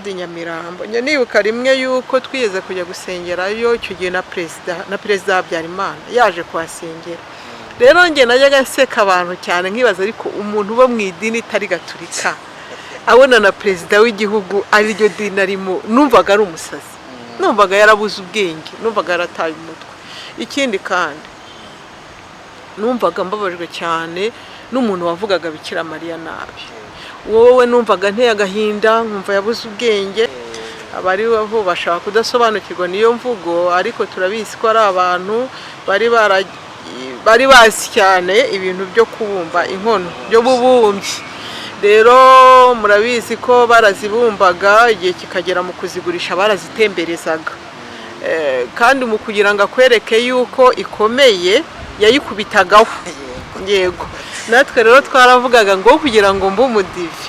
Ndi Nyamirambo. Njya nibuka rimwe yuko twigeze kujya gusengerayo, icyo gihe na perezida Habyarimana yaje kuhasengera. Rero njye najyaga nseka abantu cyane, nkibaza: ariko umuntu uba mu idini itari Gaturika, abona na perezida w'igihugu ariryo dini arimo? Numvaga ari umusazi, numvaga yarabuze ubwenge, numvaga yarataye umutwe. Ikindi kandi, numvaga mbabajwe cyane n'umuntu wavugaga Bikira Mariya nabi. Wowe, numvaga nteye agahinda, nkumva yabuze ubwenge. Abari aho bashaka kudasobanukirwa n'iyo mvugo, ariko turabizi ko ari abantu bari bazi cyane ibintu byo kubumba inkono, byo bubumbyi. Rero murabizi ko barazibumbaga, igihe kikagera mu kuzigurisha barazitemberezaga. Kandi mu kugira ngo akwereke yuko ikomeye, yayikubitagaho. Yego, natwe rero twaravugaga ngo kugira ngo mbe umudive,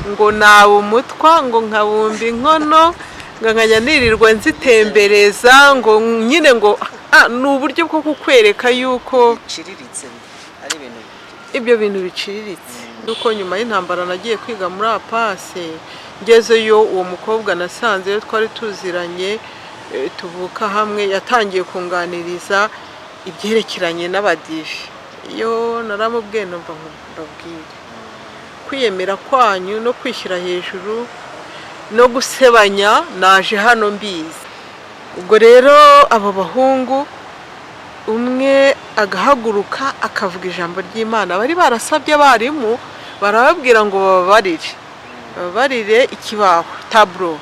ngo naba umutwa, ngo nkabumba inkono, ngo nkajya nirirwa nzitembereza, ngo nyine ngo ni uburyo bwo kukwereka yuko biciriritse, ari ibintu ibyo bintu biciriritse. Nuko nyuma y'intambara nagiye kwiga muri APACE. Ngezeyo, uwo mukobwa nasanzeyo twari tuziranye, tuvuka hamwe, yatangiye kunganiriza ibyerekeranye n'abadive. Iyo naramubwiye, numva mbabwire kwiyemera kwanyu no kwishyira hejuru no gusebanya, naje hano mbizi. Ubwo rero abo bahungu, umwe agahaguruka akavuga ijambo ry'Imana. Bari barasabye abarimu, barababwira ngo bababarire ikibaho, tableau.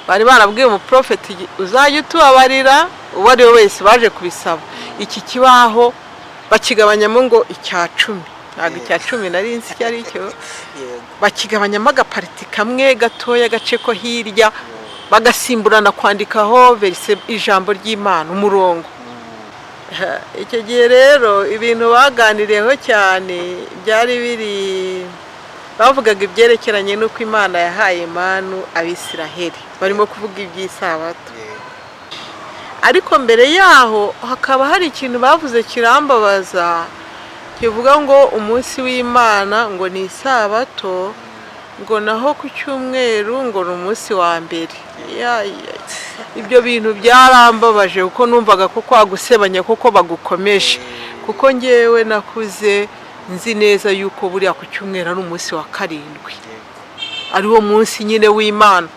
Bari barabwiye umuprofeti uzajya utubabarira, uwo ari we wese baje kubisaba. Iki kibaho bakigabanyamo ngo icya 10, ntabwo icya 10 nari nzi icyo ari cyo. Bakigabanyamo agapartie kamwe gatoya, agace ko hirya, bagasimburana kwandikaho verset, ijambo ry'Imana, umurongo. Icyo gihe rero ibintu baganiriyeho cyane byari biri, bavugaga ibyerekeranye n'uko Imana yahaye manu Abisiraheli, barimo kuvuga iby'isabato. Ariko mbere yaho hakaba hari ikintu bavuze kirambabaza, kivuga ngo umunsi w'Imana ngo ni isabato, ngo naho ku cyumweru ngo ni umunsi wa mbere. Ibyo bintu byarambabaje, kuko numvaga ko kwagusebanya kuko bagukomeje, kuko ngewe nakuze nzi neza yuko buriya ku cyumweru ari umunsi wa karindwi, ariwo munsi nyine w'Imana.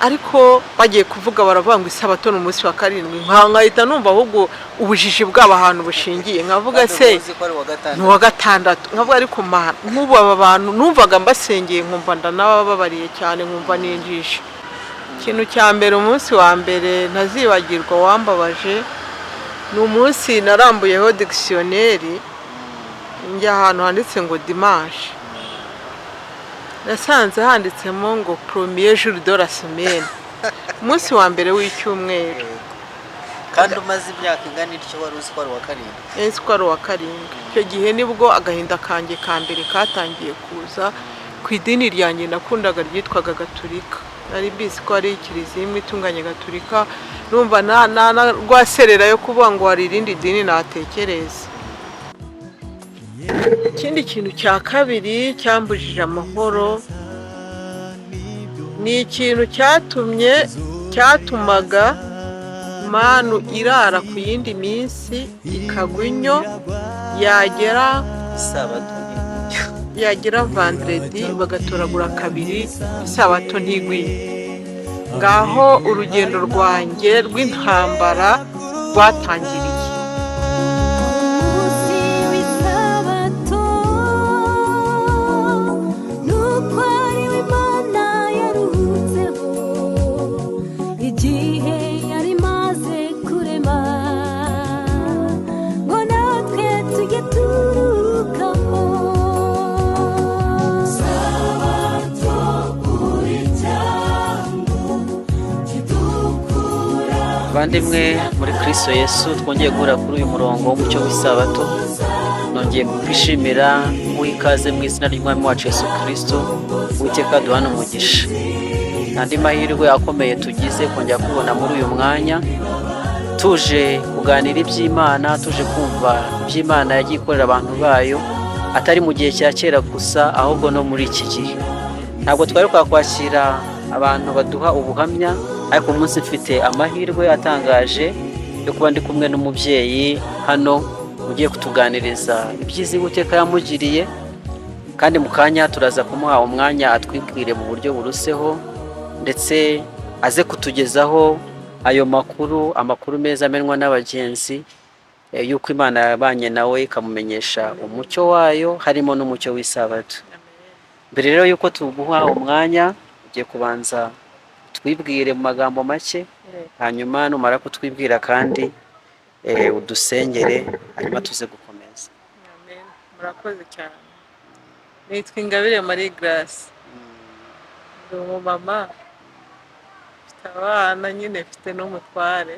Ariko bagiye kuvuga, baravuga ngo isabato ni umunsi wa karindwi, nkahita numva ahubwo ubujiji bwabo ahantu bushingiye, nkavuga Kandi se uzi ko ari uwa gatandatu. Ni uwa gatandatu. Nkavuga ariko Mana, nk'ubu aba bantu numvaga mbasengeye, nkumva ndanabababariye cyane, nkumva ninjishe. Ikintu cya mbere, umunsi wa mbere ntazibagirwa wambabaje, ni umunsi narambuyeho dictionnaire, njya ahantu handitse ngo dimanche. Nasanze handitsemo ngo premier jour de la semaine, umunsi wa mbere w'icyumweru. Yego. Kandi umaze imyaka ingana ityo wari uzi ko ari uwa karindwi. Nzi ko ari uwa karindwi. Icyo gihe nibwo agahinda kanjye ka mbere katangiye kuza ku idini ryanjye nakundaga ryitwaga Gaturika. Nari mbizi ko ari kiliziya imwe itunganye, Gaturika. Numva nta rwaserera yo kuvuga ngo hari irindi dini natekereza. Ikindi kintu cya kabiri cyambujije amahoro ni ikintu cyatumye, cyatumaga manu irara ku yindi minsi ikagwa inyo, yagera Isabato. yagera vendredi bagatoragura kabiri, isabato ntigwiye. Ngaho urugendo rwanjye rw'intambara rwatangiriye. Umunsi w'isabato nuko ari Imana yaruhutseho igihe yari imaze kurema, ngo natwe tujye turukamo. Sabato uri cyangwa kidukura. Bavandimwe muri Kristo Yesu, twongeye guhura kuri uyu murongo w'umucyo w'isabato. Nongeye kukwishimira, nguha ikaze mu izina ry'Umwami wacu Yesu Kristo. Uwiteka duhana umugisha. Andi mahirwe akomeye tugize kongera kubona muri uyu mwanya, tuje kuganira iby'Imana, tuje kumva iby'Imana yagiye ikorera abantu bayo, atari mu gihe cya kera gusa, ahubwo no muri iki gihe. Ntabwo twari kwakira abantu baduha ubuhamya, ariko uyu munsi mfite amahirwe atangaje yo kuba ndi kumwe n'umubyeyi hano ugiye kutuganiriza ibyiza Uwiteka yamugiriye, kandi mu kanya turaza kumuha umwanya atwibwire mu buryo buruseho, ndetse aze kutugezaho ayo makuru, amakuru meza amenywa n'abagenzi, y'uko Imana yabanye nawe ikamumenyesha umucyo wayo, harimo n'umucyo w'isabato. Mbere rero y'uko tuguha umwanya, ugiye kubanza twibwire mu magambo make, hanyuma numara kutwibwira kandi udusengere, hanyuma tuze gukomeza. Amen. Murakoze cyane. Nitwa Ingabire Marie Grace, ndi umumama, mfite abana nyine, mfite n'umutware.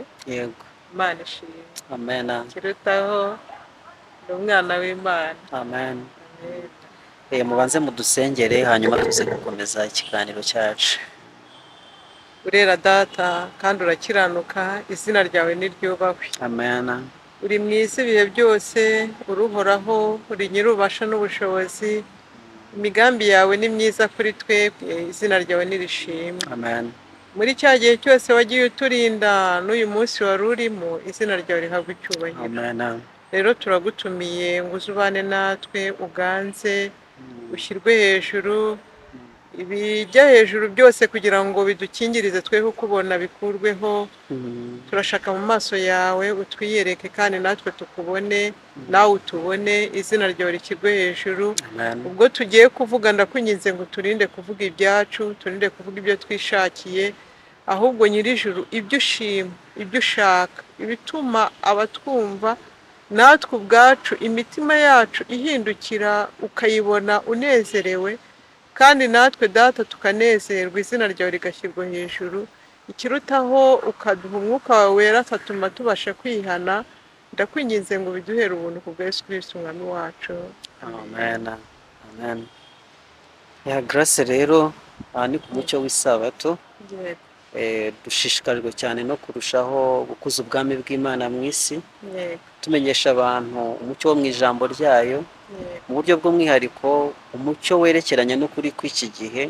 Imana ishimwe. Amen. Kirutaho ndi umwana w'Imana. Amen. Amen. Mubanze mudusengere, hanyuma tuze gukomeza ikiganiro cyacu. Urera Data kandi urakiranuka, izina ryawe niryubahwe. Amen. Uri mwiza ibihe byose, uruhoraho, uri nyir'ububasha n'ubushobozi, imigambi yawe ni myiza kuri twebwe, izina ryawe nirishimwe. Amen. Muri cya gihe cyose wagiye uturinda, n'uyu munsi wari urimo, izina ryawe rihabwa icyubahiro. Amen. Rero turagutumiye ngo uze ubane natwe, uganze, ushyirwe hejuru, ibijya hejuru byose kugira ngo bidukingirize twe kukubona bikurweho. Turashaka mu maso yawe, utwiyereke kandi natwe tukubone, nawe utubone, izina ryawe rishyirwe hejuru. Amen. Ubwo tugiye kuvuga, ndakwinginze ngo turinde kuvuga ibyacu, turinde kuvuga ibyo twishakiye, ahubwo nyir'ijuru ibyo ushima, ibyo ushaka, ibituma abatwumva natwe ubwacu imitima yacu ihindukira, ukayibona unezerewe, kandi natwe Data tukanezerwa, izina ryawe rigashyirwa hejuru. Ikirutaho ukaduha umwuka wawe wera akatuma tubasha kwihana. Ndakwinginze ngo biduhere ubuntu ku bwa Yesu Kristo umwami wacu. Amen. Amen. Ya Grace rero, aha ni ku mucyo w'isabato. Yego. Dushishikajwe cyane no kurushaho gukuza ubwami bw'Imana mu isi, tumenyesha abantu umucyo wo mu ijambo ryayo, mu buryo bw'umwihariko umucyo werekeranye n'ukuri kw'iki gihe,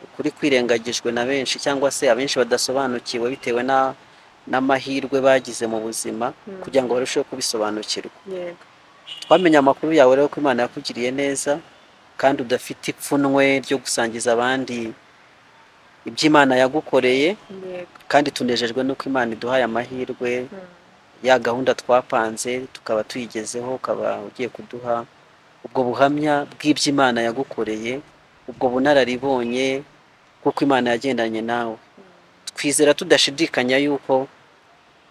ukuri kwirengagijwe na benshi cyangwa se abenshi badasobanukiwe bitewe n'amahirwe bagize mu buzima, kugira ngo barusheho kubisobanukirwa. Twamenye amakuru yawe rero ko Imana yakugiriye neza kandi udafite ipfunwe ryo gusangiza abandi ibyo Imana yagukoreye, kandi tunejejwe n'uko Imana iduhaye amahirwe, ya gahunda twapanze tukaba tuyigezeho, ukaba ugiye kuduha ubwo buhamya bw'ibyo Imana yagukoreye, ubwo bunararibonye kuko Imana yagendanye nawe. Twizera tudashidikanya yuko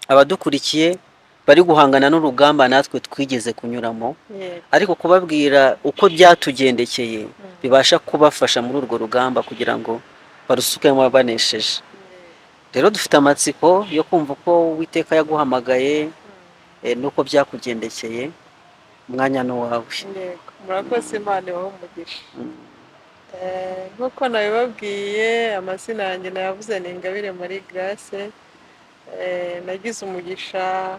abadukurikiye bari guhangana n'urugamba natwe twigeze kunyuramo, ariko kubabwira uko byatugendekeye bibasha kubafasha muri urwo rugamba kugira ngo barusukemo banesheje. Rero dufite amatsiko yo kumva uko Uwiteka yaguhamagaye, n'uko byakugendekeye. Umwanya ni uwawe. Yego, murakoze, Imana ibahe umugisha. Nk'uko nabibabwiye, amazina yanjye nayavuze, ni Ingabire Marie Grace. Nagize umugisha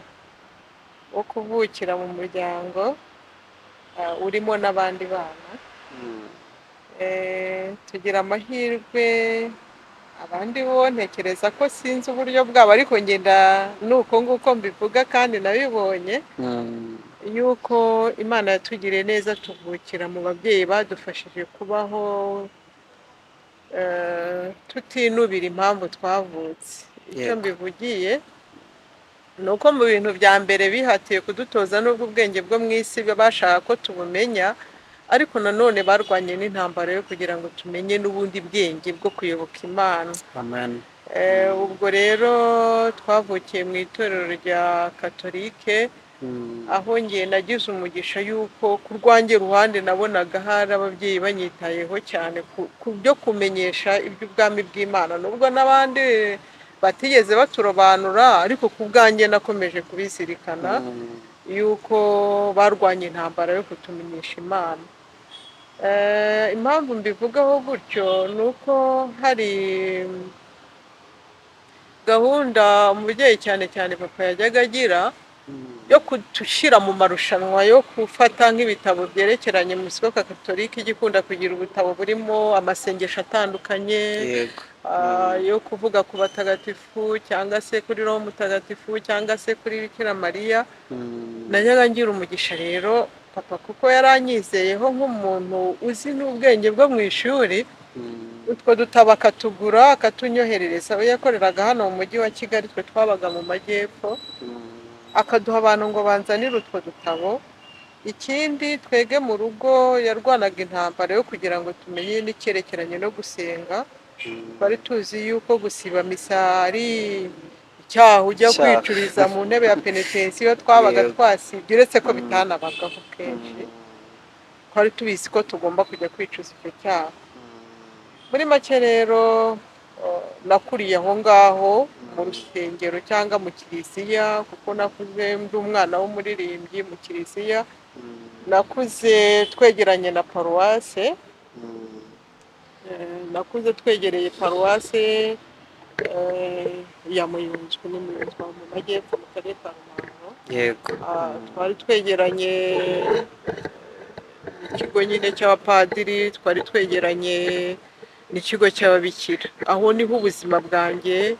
wo kuvukira mu muryango urimo n'abandi bana. Tugira amahirwe, abandi bo ntekereza ko sinzi uburyo bwabo, ariko ngenda ni uko nguko mbivuga kandi nabibonye, yuko Imana yatugiriye neza tuvukira mu babyeyi badufashije kubaho, tutinubira impamvu twavutse. Icyo mbivugiye ni uko mu bintu bya mbere bihatiye kudutoza, n'ubwo ubwenge bwo mu isi bashaka ko tubumenya, ariko nanone barwanye n'intambara yo kugira ngo tumenye n'ubundi bwenge bwo kuyoboka Imana. Amen. Ubwo rero twavukiye mu itorero rya Katolike, aho ngiye nagize umugisha yuko ku rwanjye ruhande nabonaga hari ababyeyi banyitayeho cyane ku byo kumenyesha iby'ubwami bw'Imana, nubwo n'abandi batigeze baturobanura, ariko ku bwanjye nakomeje kubizirikana yuko barwanye intambara yo kutumenyesha Imana. Impamvu mbivugaho gutyo ni uko hari gahunda umubyeyi, cyane cyane papa, yajyaga agira. yo kudushyira mu marushanwa yo gufata nk'ibitabo byerekeranye mu isoko Katolika ijya ikunda kugira ubutabo burimo amasengesho atandukanye, yo kuvuga ku batagatifu cyangwa se kuri Roho Mutagatifu cyangwa se kuri Bikira Mariya. Najyaga ngira umugisha rero, papa kuko yaranyizeyeho nk'umuntu uzi n'ubwenge bwo mu ishuri, utwo dutabo akatugura akatunyoherereza. We yakoreraga hano mu mujyi wa Kigali, twe twabaga mu majyepfo, akaduha abantu ngo banzanire utwo dutabo. Ikindi, twege mu rugo yarwanaga intambara yo kugira ngo tumenye n'icyerekeranye no gusenga. Twari tuzi yuko gusiba misa ari icyaha, ujya Icyaha. kwicuriza mu ntebe ya penetensiyo twabaga twasibye, uretse ko bitanabagaho kenshi. Twari tubizi ko tugomba kujya kwicuza icyo cyaha. Muri make rero, nakuriye aho ngaho mu rusengero cyangwa mu kiliziya, kuko nakuze ndi umwana w'umuririmbyi mu kiliziya. Nakuze twegeranye na paruwase. Nakuze twegereye paruwase ya Muyunzwe. Ni Muyunzwe mu majyepfo, mu karere ka Ruhango. Twari twegeranye n'ikigo nyine cy'abapadiri, twari twegeranye n'ikigo cy'ababikira. Aho niho ubuzima bwanjye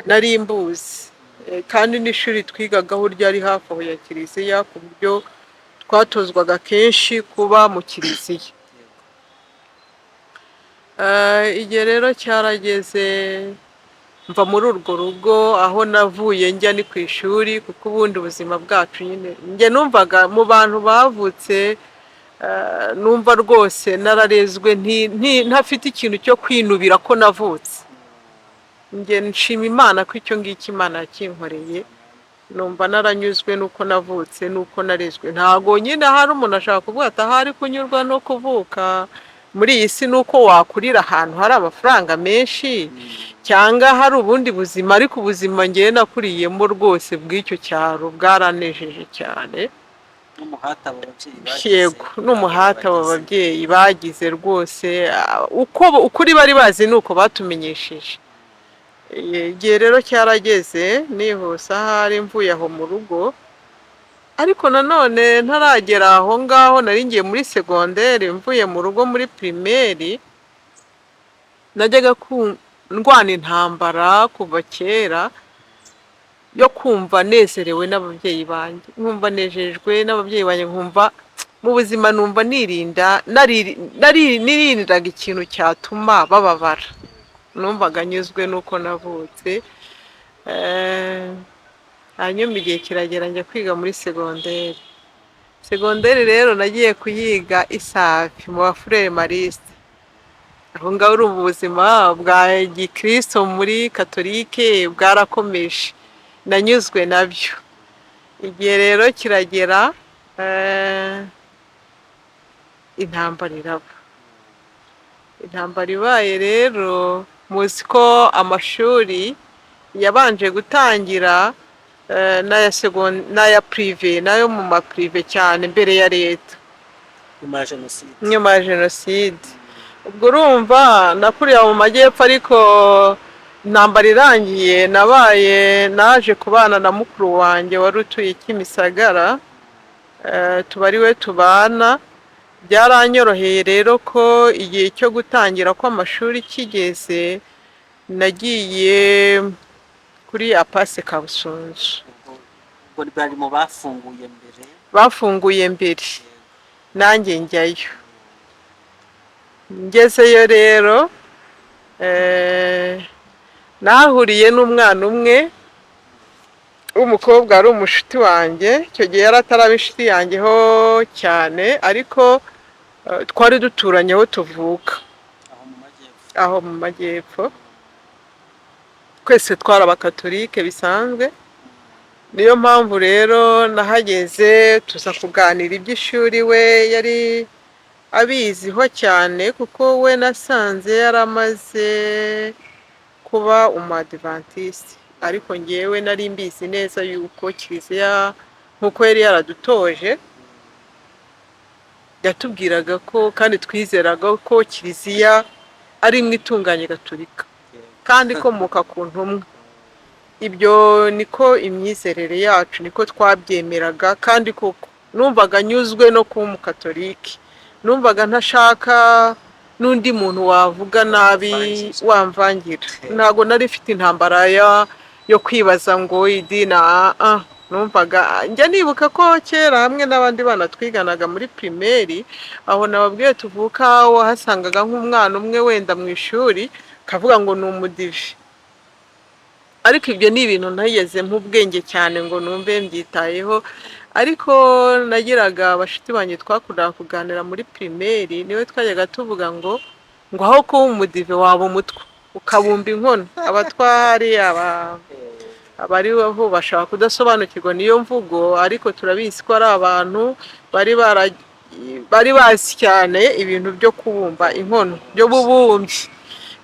nari mbuzi. Kandi n'ishuri twigagaho ryari hafi aho ya kiliziya, ku buryo twatozwaga kenshi kuba mu kiliziya. Igihe rero cyarageze mva muri urwo rugo. Aho navuye njya ni ku ishuri, kuko ubundi ubuzima bwacu nyine njye numvaga mu bantu bavutse, numva rwose nararezwe ntafite ikintu cyo kwinubira ko navutse. Njye nshima Imana ko icyo ngicyo Imana yakinkoreye. Numva naranyuzwe n'uko navutse n'uko narezwe. Ntabwo nyine hari umuntu ashaka kuvuga ati ahari kunyurwa no kuvuka muri iyi si ni uko wakurira ahantu hari amafaranga menshi cyangwa hari ubundi buzima, ariko ubuzima ngewe nakuriyemo rwose bw'icyo cyaro bwaranejeje cyane. N'umuhate abo babyeyi bagize. Yego, n'umuhate abo babyeyi bagize rwose, uko ukuri bari bazi ni uko batumenyesheje. Igihe rero cyarageze, nihuse ahari mvuye aho mu rugo, ariko nanone ntaragera aho ngaho, nari ngiye muri segonderi. Mvuye mu rugo muri primaire, najyaga ndwana intambara kuva kera yo kumva nezerewe n'ababyeyi banjye, nkumva nejejwe n'ababyeyi banjye, nkumva mu buzima numva nirinda nirindaga ikintu cyatuma bababara. Numvaga nyuzwe n'uko navutse. Hanyuma igihe kiragera njya kwiga muri segonderi. Segonderi rero nagiye kuyiga i Save mu bafurere Maristes. Aho ngaho urumva ubuzima bwa gikristo muri katolike bwarakomeje, nanyuzwe nabyo. Igihe rero kiragera, intambara iraba. Intambara ibaye rero, muzi ko amashuri yabanje gutangira, n'aya privé, n'ayo mu ma privé cyane mbere ya leta. Nyuma ya jenoside. Nyuma ya jenoside. Ubwo urumva nakuriye mu majyepfo, ariko intambara irangiye nabaye naje kubana na mukuru wanjye wari utuye Kimisagara, tuba ari we tubana. Byaranyoroheye rero ko igihe cyo gutangira kw'amashuri kigeze, nagiye kuri APACE Kabusunzu. Ubwo bari mu bafunguye mbere. Bafunguye mbere, nanjye njyayo. Ngezeyo rero, nahuriye n'umwana umwe w'umukobwa wari umushuti wanjye. Icyo gihe yari ataraba inshuti yanjye ho cyane, ariko twari duturanye aho tuvuka. Aho mu majyepfo. Aho mu majyepfo. Twese twari abakatolike bisanzwe. Niyo mpamvu rero nahageze tuza kuganira iby'ishuri. We yari abiziho cyane, kuko we nasanze yaramaze kuba umadivantisite, ariko ngewe nari mbizi neza yuko kiliziya nk'uko yari yaradutoje yatubwiraga ko, kandi twizeraga ko kiliziya ari imwe itunganye, gatolika, kandi ikomoka ku ntumwa. Ibyo niko imyizerere yacu, niko twabyemeraga. Kandi koko numvaga nyuzwe no kuba Umukatolike, numvaga ntashaka n'undi muntu wavuga nabi wamvangira. Ntabwo nari mfite intambara yo kwibaza ngo idini, ah. Numvaga, njya nibuka ko kera hamwe n'abandi bana twiganaga muri primaire, aho nababwiye tuvuka, wahasangaga nk'umwana umwe wenda mu ishuri kavuga ngo ni Umudive. Ariko ibyo ni ibintu ntageze nk'ubwenge cyane ngo numve mbyitayeho. Ariko nagiraga abashuti banjye twakundaga kuganira muri primaire, niwe twajyaga tuvuga ngo aho kuba Umudive waba Umutwa ukabumba inkono. Abatwa hari abariho bashaka kudasobanukirwa n'iyo mvugo, ariko turabizi ko ari abantu bari bazi cyane ibintu byo kubumba inkono, by'ububumbyi.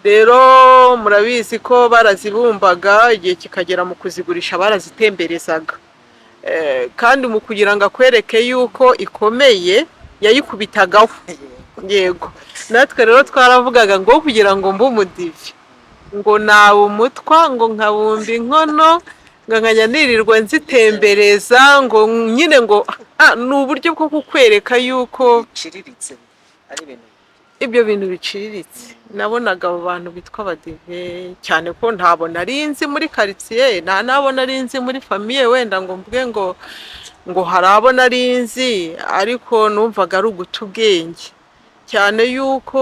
Rero murabizi ko barazibumbaga, igihe kikagera mu kuzigurisha barazitemberezaga. Kandi mu kugira ngo akwereke yuko ikomeye yayikubitagaho. Yego, natwe rero twaravugaga ngo kugira ngo mbe Umudive, ngo naba Umutwa, ngo nkabumba inkono, ngo nkajya nirirwa nzitembereza, ngo nyine ngo ni uburyo bwo kukwereka yuko biciriritse, ari ibintu ibyo bintu biciriritse. Nabonaga abo bantu bitwa Abadive, cyane ko ntabo nari nzi muri karitsiye, nta n'abo nari nzi muri famille wenda ngo mvuge ngo hari abo nari nzi, ariko numvaga ari uguta ubwenge. Cyane yuko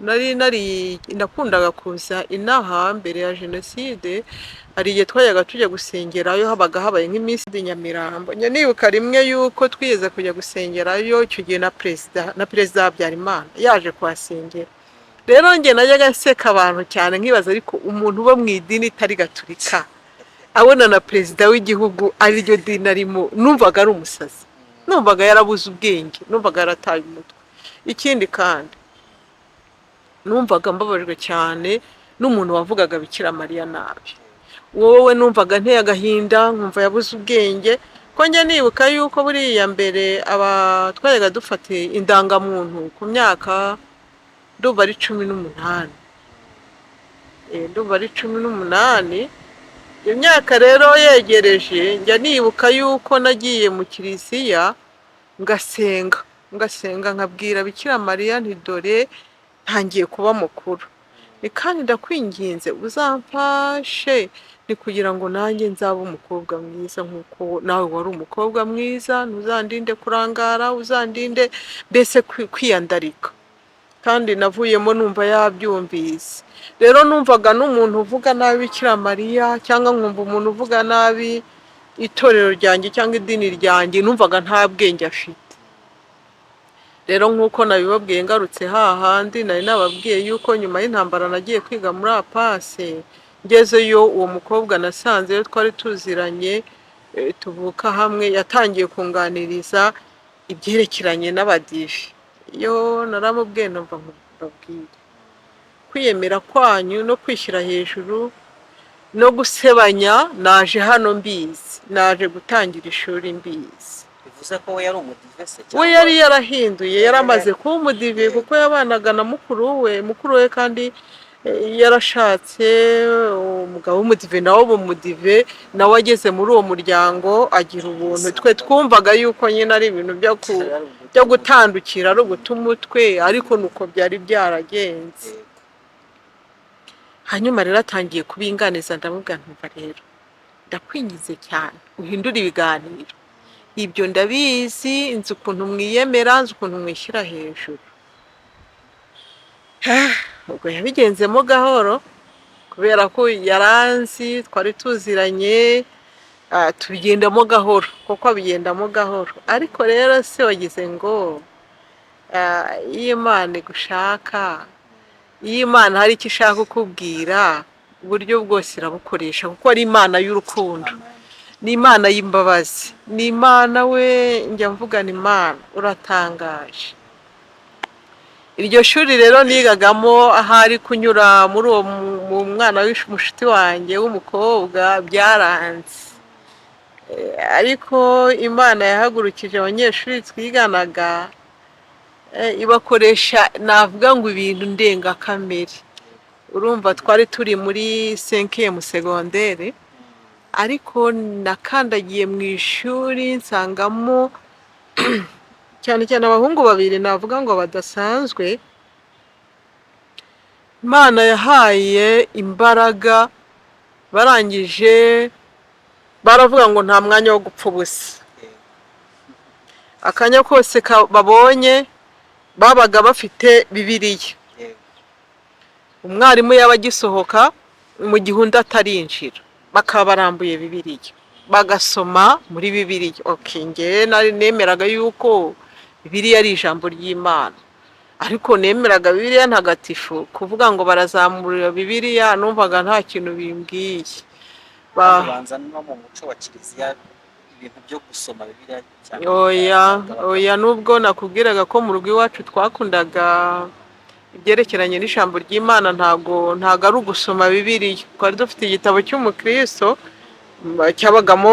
nari nakundaga kuza inaha mbere ya jenoside, hari igihe twajyaga tujya gusengerayo, habaga habaye nk'iminsi i Nyamirambo. Njya nibuka rimwe yuko twigeze kujya gusengerayo, icyo gihe na perezida Habyarimana yaje kuhasengera. Rero njye najyaga nseka abantu cyane, nkibaza ariko umuntu uba mu idini itari Gaturika abona na perezida w'igihugu ariryo dini arimo, numvaga ari umusazi, numvaga yarabuze ubwenge, numvaga yarataye umutwe. Ikindi kandi numvaga mbabajwe cyane n'umuntu wavugaga Bikira Mariya nabi. Wowe numvaga nteye agahinda, nkumva yabuze ubwenge. Ko njya nibuka yuko buriya mbere aba twajyaga dufata indangamuntu ku myaka, ndumva ari 18. Ndumva ari 18. Iyo myaka rero yegereje, njya nibuka yuko nagiye mu kiliziya ngasenga, ngasenga, nkabwira Bikira Mariya nti: "Dore ntangiye kuba mukuru, ni kandi ndakwinginze uzamfashe, ni kugira ngo nanjye nzabe umukobwa mwiza nk'uko nawe wari umukobwa mwiza. Ntuzandinde kurangara, uzandinde mbese kwiyandarika." Kandi navuyemo numva yabyumvise. Rero numvaga n'umuntu uvuga nabi Bikira Mariya, cyangwa nkumva umuntu uvuga nabi itorero ryanjye cyangwa idini ryanjye, numvaga nta bwenge afite. Rero nk'uko nabibabwiye, ngarutse hahandi nari nababwiye yuko nyuma y'intambara nagiye kwiga muri APACE. Ngezeyo, uwo mukobwa nasanzeyo twari tuziranye, tuvuka hamwe, yatangiye kunganiriza ibyerekeranye n'Abadive. Iyo naramubwiye, numva mbabwire, kwiyemera kwanyu no kwishyira hejuru no gusebanya, naje hano mbizi, naje gutangira ishuri mbizi. Bivuze ko we yari Umudive se? We yari yarahinduye, yari amaze kuba Umudive, kuko yabanaga na mukuru we. Mukuru we kandi yarashatse umugabo w'Umudive, nawe uba Umudive, nawe ageze muri uwo muryango agira ubuntu. Twe twumvaga yuko nyine ari ibintu byo gutandukira, ari uguta umutwe, ariko nuko byari byaragenze. Hanyuma rero atangiye kubinganiza, ndamubwira ntumva rero ndakwingize cyane uhindure ibiganiro. Ibyo ndabizi, nzi ukuntu mwiyemera, nzi ukuntu mwishyira hejuru. Ubwo yabigenzemo gahoro kubera ko yaranzi, twari tuziranye, tubigendamo gahoro, kuko abigendamo gahoro. Ariko rero se wagize ngo iyo Imana igushaka, iyo Imana hari icyo ishaka kukubwira, uburyo bwose irabukoresha, kuko ari Imana y'urukundo, ni Imana y'imbabazi, ni Imana we njya mvugana Imana uratangaje. Iryo shuri rero nigagamo, ahari kunyura muri uwo mu mwana w'umushuti wanjye w'umukobwa byaranze. Ariko Imana yahagurukije abanyeshuri twiganaga, ibakoresha navuga ngo ibintu ndengakamere. Urumva twari turi muri cinquième secondaire, ariko nakandagiye mu ishuri nsangamo cyane cyane abahungu babiri navuga ngo badasanzwe, Imana yahaye imbaraga. Barangije baravuga ngo nta mwanya wo gupfa ubusa. Akanya kose babonye babaga bafite Bibiliya. Umwarimu yaba agisohoka, mu gihe undi atarinjira, bakaba barambuye Bibiliya, bagasoma muri Bibiliya. Okay, njyewe nari nemeraga yuko Bibiliya ari ijambo ry'Imana, ariko nemeraga Bibiliya ntagatifu. Kuvuga ngo barazamurira Bibiliya, numvaga nta kintu bimbwiye. Ubanza no mu muco wa kiliziya ibintu byo gusoma Bibiliya cyane. Oya, oya, nubwo nakubwiraga ko mu rugo iwacu twakundaga ibyerekeranye n'ijambo ry'Imana, ntabwo ari ugusoma Bibiliya. Twari dufite igitabo cy'umukristo cyabagamo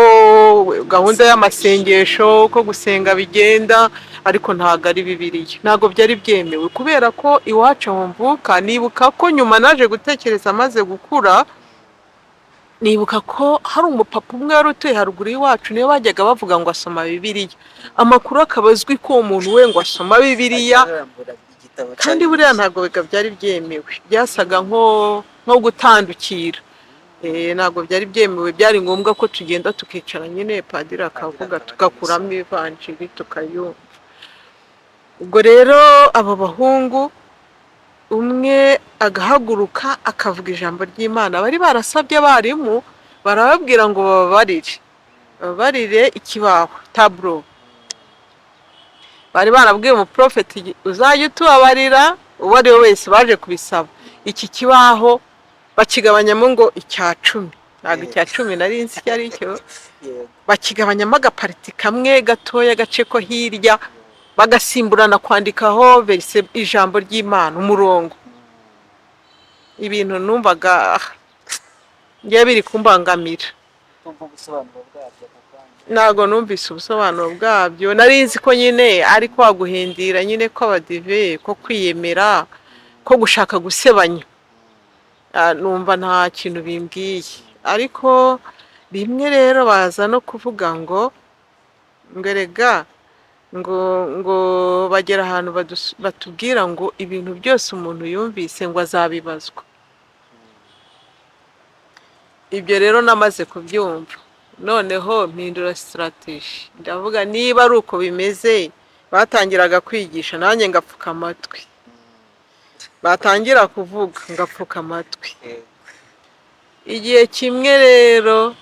gahunda y'amasengesho, uko gusenga bigenda, ariko ntabwo ari Bibiliya, ntabwo byari byemewe kubera ko iwacu aho mvuka, nibuka ko nyuma naje gutekereza maze gukura, nibuka ko hari umupapa umwe wari utuye haruguru y'iwacu, niyo bajyaga bavuga ngo asoma Bibiliya, amakuru akaba azwi ko uwo muntu we ngo asoma Bibiliya. Kandi buriya ntabwo biga byari byemewe, byasaga nko gutandukira. Ntabwo byari byemewe. Byari ngombwa ko tugenda tukicara nyine, padiri akavuga, tugakuramo ivanjiri tukayumva. Ubwo rero abo bahungu, umwe agahaguruka akavuga ijambo ry'Imana. Bari barasabye abarimu, barababwira ngo bababarire, bababarire ikibaho, tableau. Bari barabwiye umuprofeti, uzajya utubabarira, uwo ari we wese baje kubisaba, iki kibaho bakigabanyamo ngo icya cumi. Ntabwo icya cumi nari nzi icyo ari cyo. Bakigabanyamo agapartie kamwe gatoya, agace ko hirya, bagasimburana kwandikaho verset, ijambo ry'Imana, umurongo. Ibintu numvaga ngiye biri kumbangamira. Tumva ubusobanuro bwabyo ako kanya. Ntabwo numvise ubusobanuro bwabyo. Nari nzi ko nyine ari kwa guhindira nyine kw'abadive, ko kwiyemera, ko gushaka gusebanya. Numva nta kintu bimbwiye. Ariko rimwe rero baza no kuvuga ngo erega ngo bagera ahantu batubwira ngo ibintu byose umuntu yumvise ngo azabibazwa. Ibyo rero namaze kubyumva, noneho mpindura stratégie, ndavuga niba ari uko bimeze, batangiraga kwigisha nanjye ngapfuka amatwi, batangira kuvuga ngapfuka amatwi. Igihe kimwe rero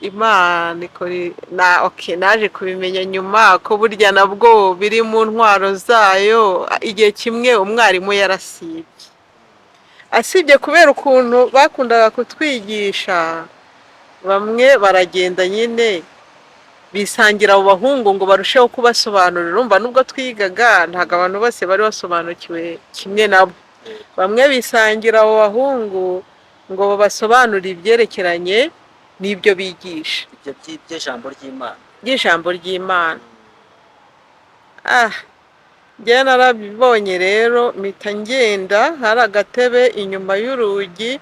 Imana ikora na okay, naje kubimenya nyuma ko burya nabwo biri mu ntwaro zayo. Igihe kimwe umwarimu yarasibye, asibye kubera ukuntu bakundaga kutwigisha, bamwe baragenda nyine bisangira abo bahungu ngo barusheho kubasobanurira. Urumva nubwo twigaga, ntabwo abantu bose bari basobanukiwe kimwe nabo. Bamwe bisangira abo bahungu ngo babasobanurire ibyerekeranye n'ibyo bigisha. Ibyo by'ijambo ry'Imana. By'ijambo ry'Imana. Njyewe narabibonye rero, mpita ngenda, hari agatebe inyuma y'urugi,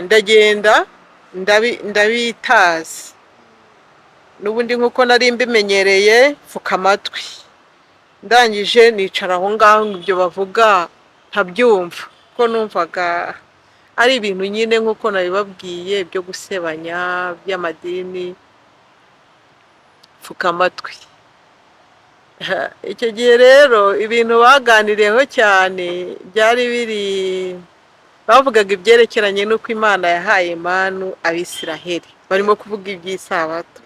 ndagenda ndabitaza n'ubundi nk'uko nari mbimenyereye, mfuka amatwi, ndangije nicara aho ngaho ngo ibyo bavuga ntabyumva, kuko numvaga ari ibintu nyine nk'uko nabibabwiye byo gusebanya by'amadini. Mfuka amatwi. Icyo gihe rero ibintu baganiriyeho cyane byari biri, bavugaga ibyerekeranye n'uko Imana yahaye manu Abisiraheli, barimo kuvuga iby'isabato.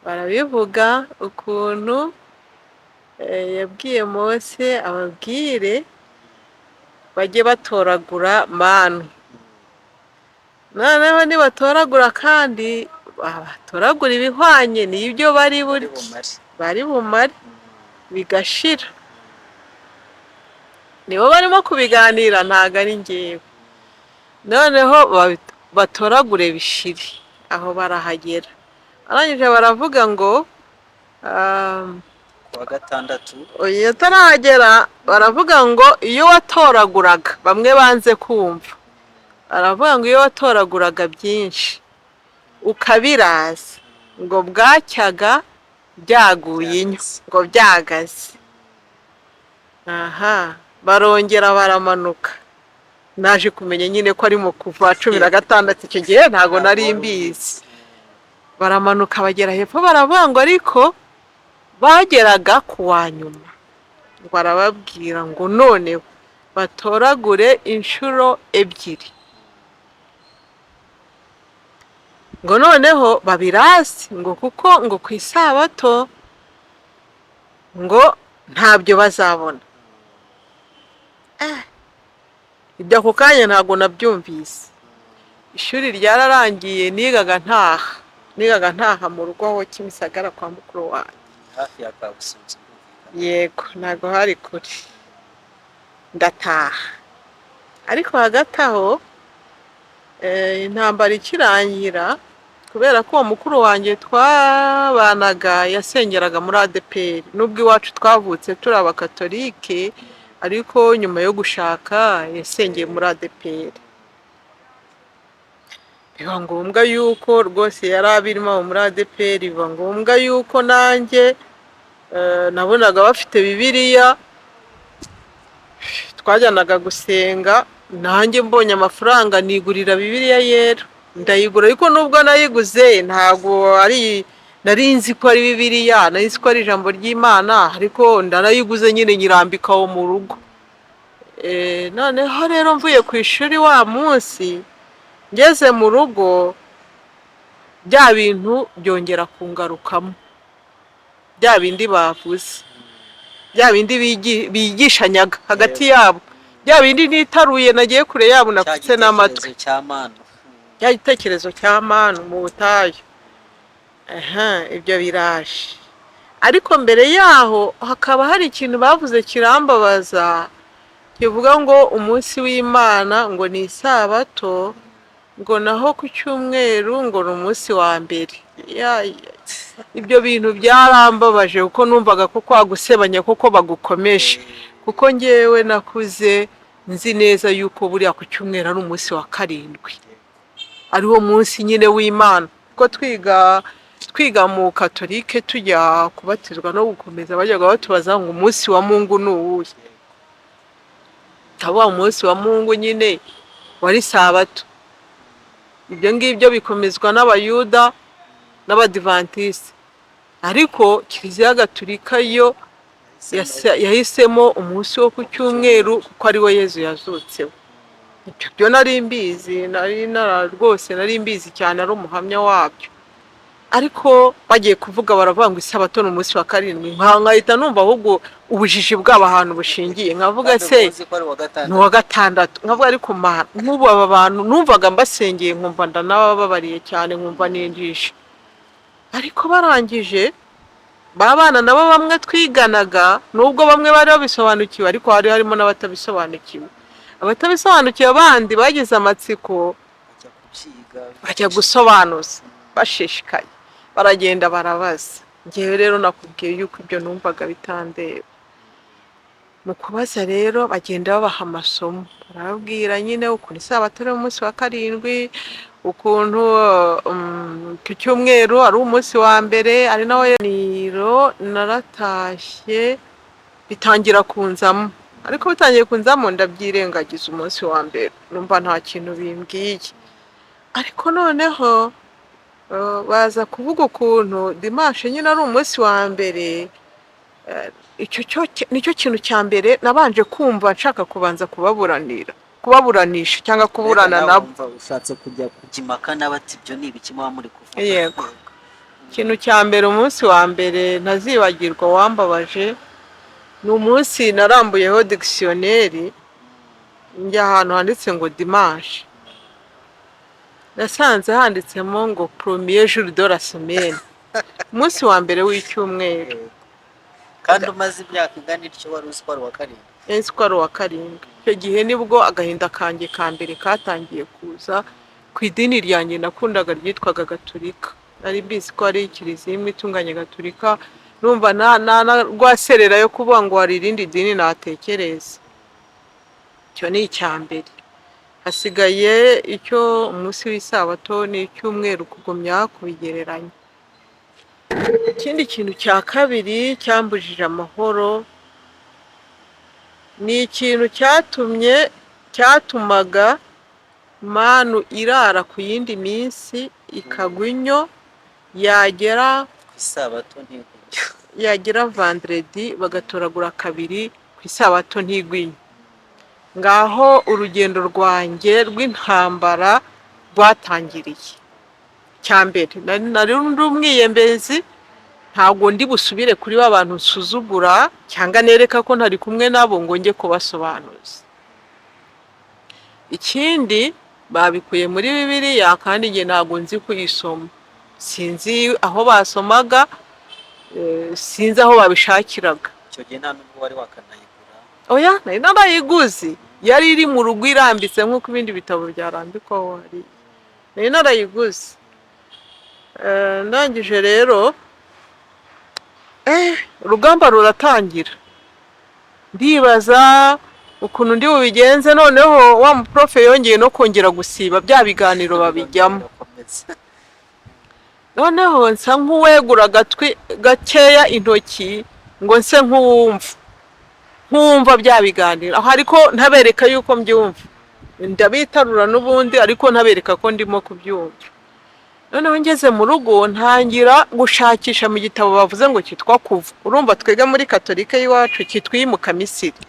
Barabivuga ukuntu yabwiye Mose ababwire bajye batoragura manu, noneho nibatoragura kandi batoragura ibihwanye n'ibyo bari Bari burye, bumare. Bari bumare bigashira. Nibo barimo kubiganira, ntabwo ari njyewe. Noneho batoragure bishire, aho barahagera, barangije baravuga ngo Wa gatandatu. Oya, atarahagera. Baravuga ngo iyo watoraguraga, bamwe banze kumva, baravuga ngo iyo watoraguraga byinshi ukabiraza, ngo bwacyaga byaguye inyo, ngo byagaze. Aha barongera baramanuka. Naje kumenya nyine ko ari mu kuva 16, icyo gihe ntabwo nari mbizi. Baramanuka bagera hepfo, baravuga ngo ariko bageraga ku wa nyuma, ngo arababwira ngo noneho batoragure inshuro ebyiri, ngo noneho babirase, ngo kuko ngo ku isabato ngo ntabyo bazabona. Ibyo ako kanya ntabwo nabyumvise. Ishuri ryararangiye, nigaga ntaha mu rugo aho Kimisagara kwa mukuru wanjye. Hafi ya Kabusunzu. Yego, ntabwo hari kure. Ndataha, ariko hagati aho intambara ikirangira, kubera ko uwo mukuru wanjye twabanaga yasengeraga muri ADEPR, nubwo iwacu twavutse turi abakatolike, ariko nyuma yo gushaka yasengeye muri ADEPR. Biba ngombwa yuko rwose yari abirimo aho muri ADEPR, biba ngombwa yuko nanjye nabonaga bafite Bibiliya, twajyanaga gusenga, nanjye mbonye amafaranga nigurira Bibiliya yera, ndayigura. Ariko nubwo nayiguze, ntabwo ari nari nzi ko ari Bibiliya, nari nzi ko ari ijambo ry'Imana, ariko ndanayiguze nyine nyirambika aho mu rugo. Noneho rero mvuye ku ishuri wa munsi, ngeze mu rugo, bya bintu byongera kungarukamo, bya bindi bavuze, bya bindi bigishanyaga hagati yabo, bya bindi nitaruye, nagiye kure yabo, Cya napfutse n'amatwi. gitekerezo cya manu. Cya gitekerezo cya manu mu butayu. Aha ibyo biraje, ariko mbere yaho hakaba hari ikintu bavuze kirambabaza, kivuga ngo umunsi w'Imana ngo ni isabato, ngo naho ku cyumweru ngo ni umunsi wa mbere. Ibyo bintu byarambabaje, kuko numvaga ko kwa gusebanya koko bagukomeje, kuko ngewe nakuze nzi neza yuko buriya ku cyumweru ari umunsi wa karindwi, ariwo munsi nyine w'Imana. Kuko twiga mu katolike, tujya kubatizwa no gukomeza, bajyaga batubaza ngo umunsi wa Mungu ni uwuhe? Aba umunsi wa Mungu nyine wari sabato. Ibyo ngibyo bikomezwa n'Abayuda n'Abadivantisite, ariko Kiliziya Gatulika yo yahisemo umunsi wo ku cyumweru kuko ari wo Yezu yazutseho. Ibyo byo nari mbizi, nari nara rwose nari mbizi cyane, ari umuhamya wabyo. Ariko bagiye kuvuga baravuga ngo isabato ni umunsi wa karindwi, nkahita numva ahubwo ubujiji bwabo ahantu bushingiye, nkavuga Kandi se uzi ko ari uwa ni gatandatu. Uwa gatandatu. Nkavuga ariko Mana, nk'ubu aba bantu numvaga mbasengeye, nkumva ndanabababariye cyane, nkumva ninjishe. Ariko barangije, ba bana nabo bamwe twiganaga, nubwo bamwe bari babisobanukiwe, ariko hari harimo n'abatabisobanukiwe. Abatabisobanukiwe abandi bagize amatsiko, Bajya kubyiga. Bajya gusobanuza bashishikaye, baragenda barabaza. Ngewe rero nakubwiye yuko ibyo numvaga bitandeba. Mu kubaza rero bagenda babaha amasomo, barababwira nyine ukuntu isabato ari umunsi wa karindwi, ukuntu ku cyumweru ari umunsi wa mbere, ari nawo niro. Naratashye bitangira kunzamo, ariko bitangiye kunzamo ndabyirengagiza. Umunsi wa mbere numva nta kintu bimbwiye, ariko noneho baza kuvuga ukuntu dimanche nyine ari umunsi wa mbere. Icyo cyo nicyo kintu cya mbere nabanje kumva nshaka kubanza kubaburanira, kubaburanisha cyangwa kuburana Mbega nawe nabo. Wumva ushatse kujya impaka n'abati ibyo ni ibiki muba muri kuvuga? Yego. Ikintu cya mbere, umunsi wa mbere ntazibagirwa wambabaje, ni umunsi narambuyeho dictionnaire, njya ahantu handitse ngo dimanche, nasanze handitsemo ngo premier jour de la semaine, umunsi wa mbere w'icyumweru. Yego. Kandi umaze imyaka ingana ityo wari uzi ko ari uwa karindwi. Nzi ko ari uwa karindwi. Icyo gihe nibwo agahinda kanjye ka mbere katangiye kuza ku idini ryanjye nakundaga ryitwaga Gatulika. Nari mbizi ko ari kiliziya imwe itunganye Gatulika. Numva nta rwaserera yo kuvuga ngo hari irindi dini natekereza. Icyo ni icya mbere. Hasigaye icyo umunsi w'isabato n'icyumweru, kugumya kubigereranya. Ikindi kintu cya kabiri cyambujije amahoro ni ikintu cyatumaga manu irara ku yindi minsi ikagwa inyo, yagera Ku isabato ntigumye. Yagera vendredi bagatoragura kabiri, ku isabato ntigwinye. Ngaho urugendo rwanjye rw'intambara rwatangiriye. Cya mbere, nari ndi umwiyemezi, ntabwo ndi busubire kuri ba bantu nsuzugura cyangwa nereka ko ntari kumwe nabo ngo njye kubasobanuza. Ikindi, babikuye muri Bibiliya kandi njye ntabwo nzi kuyisoma, sinzi aho basomaga, sinzi aho babishakiraga. Icyo gihe nta nubwo wari wakanayigura? Oya, nari narayiguze, yari iri mu rugo irambitse nk'uko ibindi bitabo byarambikwaho hariya, nari narayiguze. Ndangije rero, urugamba ruratangira, ndibaza ukuntu ndi bubigenze. Noneho wa muprofe yongeye no kongera gusiba bya biganiro, babijyamo. Birakomeza. Noneho nsa nk'uwegura agatwi gakeya, intoki, ngo nse nk'uwumva bya biganiro aho, ariko ntabereka yuko mbyumva. Ndabitarura n'ubundi, ariko ntabereka ko ndimo kubyumva. Noneho ngeze mu rugo ntangira gushakisha mu gitabo bavuze ngo cyitwa Kuva. Urumva twebwe muri Katolika y'iwacu cyitwa Iyimukamisiri,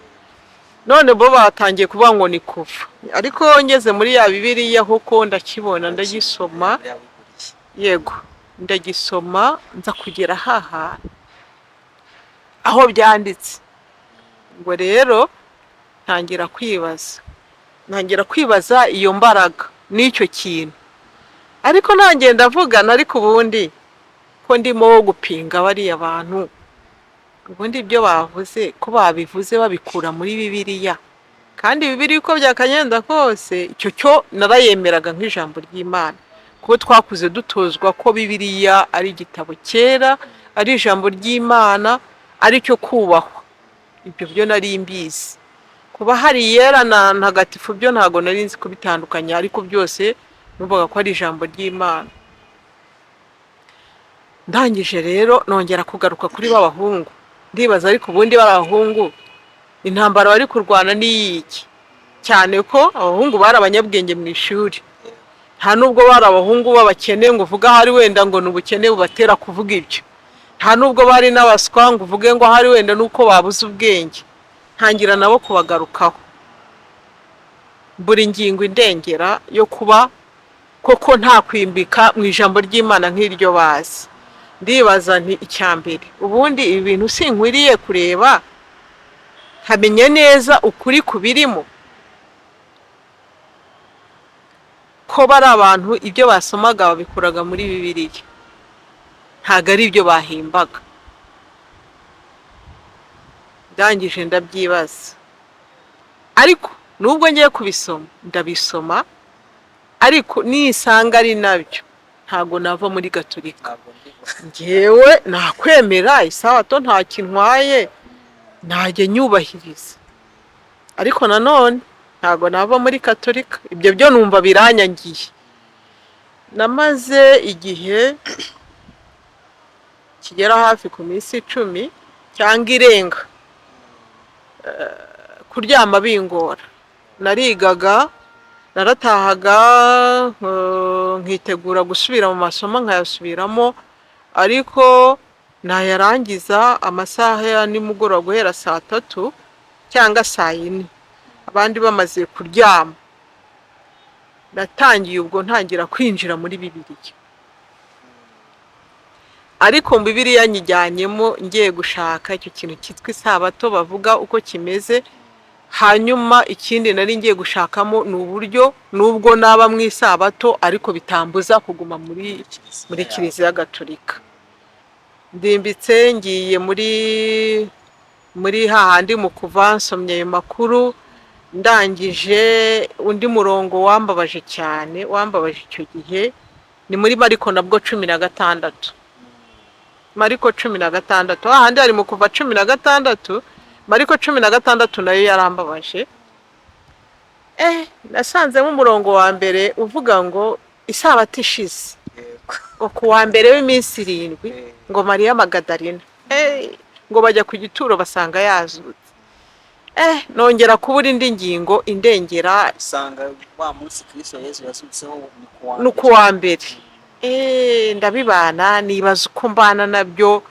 none bo batangiye kuvuga ngo ni Kuva. Ariko ngeze muri ya Bibiliya koko ndakibona, ndagisoma. Yego, ndagisoma, nza kugera hahantu aho byanditse ngo. Rero ntangira kwibaza iyo mbaraga n'icyo kintu, ariko ntangiye ndavugana, ariko ubundi ko ndimo gupinga bariya bantu, ubundi ibyo bavuze ko babivuze babikura muri Bibiliya, kandi Bibiliya uko byakagenda kose icyo cyo narayemeraga nk'ijambo ry'Imana, kuko twakuze dutozwa ko Bibiliya ari igitabo cyera, ari ijambo ry'Imana, ari cyo kubahwa. Ibyo byo nari mbizi. Kuba hari iyera na ntagatifu byo ntabwo nari nzi kubitandukanya, ariko byose numvaga ko ari ijambo ry'Imana. Ndangije rero nongera kugaruka kuri ba bahungu, ndibaza, ariko ubundi bari abahungu, intambara bari kurwana ni iy'iki? Cyane ko abahungu bari abanyabwenge mu ishuri, nta nubwo bari abahungu b'abakene ngo uvuge ahari wenda ngo ni ubukene bubatera kuvuga ibyo, nta nubwo bari n'abaswa ngo uvuge ngo ahari wenda nuko babuze ubwenge. Ntangira nabo kubagarukaho, buri ngingo indengera yo kuba koko nta kwimbika mu ijambo ry'Imana nk'iryo bazi. Ndibaza nti: icya mbere, ubundi ibi bintu sinkwiriye kureba nkamenya neza ukuri kubirimo, ko bari abantu ibyo basomaga babikuraga muri Bibiliya, ntabwo ari ibyo bahimbaga? Ndangije ndabyibaza, ariko nubwo ngiye kubisoma, ndabisoma, ariko nisanga ari nabyo ntabwo nava muri Gatolika. Ntabwo ndi Ngewe nakwemera isabato, nta kintwaye, najya nyubahiriza, ariko nanone ntabwo nava muri Katolika. Ibyo byo numva biranyangiye. Namaze igihe kigera hafi ku minsi 10 cyangwa irenga, kuryama bingora. Narigaga, naratahaga, nkitegura gusubira mu masomo, nkayasubiramo, ariko nayarangiza amasaha ya nimugoroba, guhera saa 3 cyangwa saa 4, abandi bamaze kuryama. Natangiye ubwo ntangira kwinjira muri Bibiliya, ariko mu Bibiliya nyijyanyemo ngiye gushaka icyo kintu cyitwa isabato bavuga uko kimeze. Hanyuma ikindi nari ngiye gushakamo ni uburyo nubwo naba mu isabato ariko bitambuza kuguma muri Kiliziya Gatolika. Ndimbitse ngiye muri hahandi mu kuva, nsomye ayo makuru, ndangije undi murongo wambabaje cyane, wambabaje icyo gihe, ni muri Mariko nabwo 16. Mariko 16, hahandi hari mu Kuva 16, Mariko 16 nayo yarambabaje. Nasanzemo umurongo wa mbere uvuga ngo isabato ishize, ngo ku wa mbere w'iminsi 7, ngo Mariya Magadarina, ngo bajya ku gituro basanga yazutse. Nongera kubura indi ngingo indengera. Usanga wa munsi Kristo Yesu yazutseho ni ku wa Ni ku wa mbere. Ndabibana, nibaza uko mbana nabyo,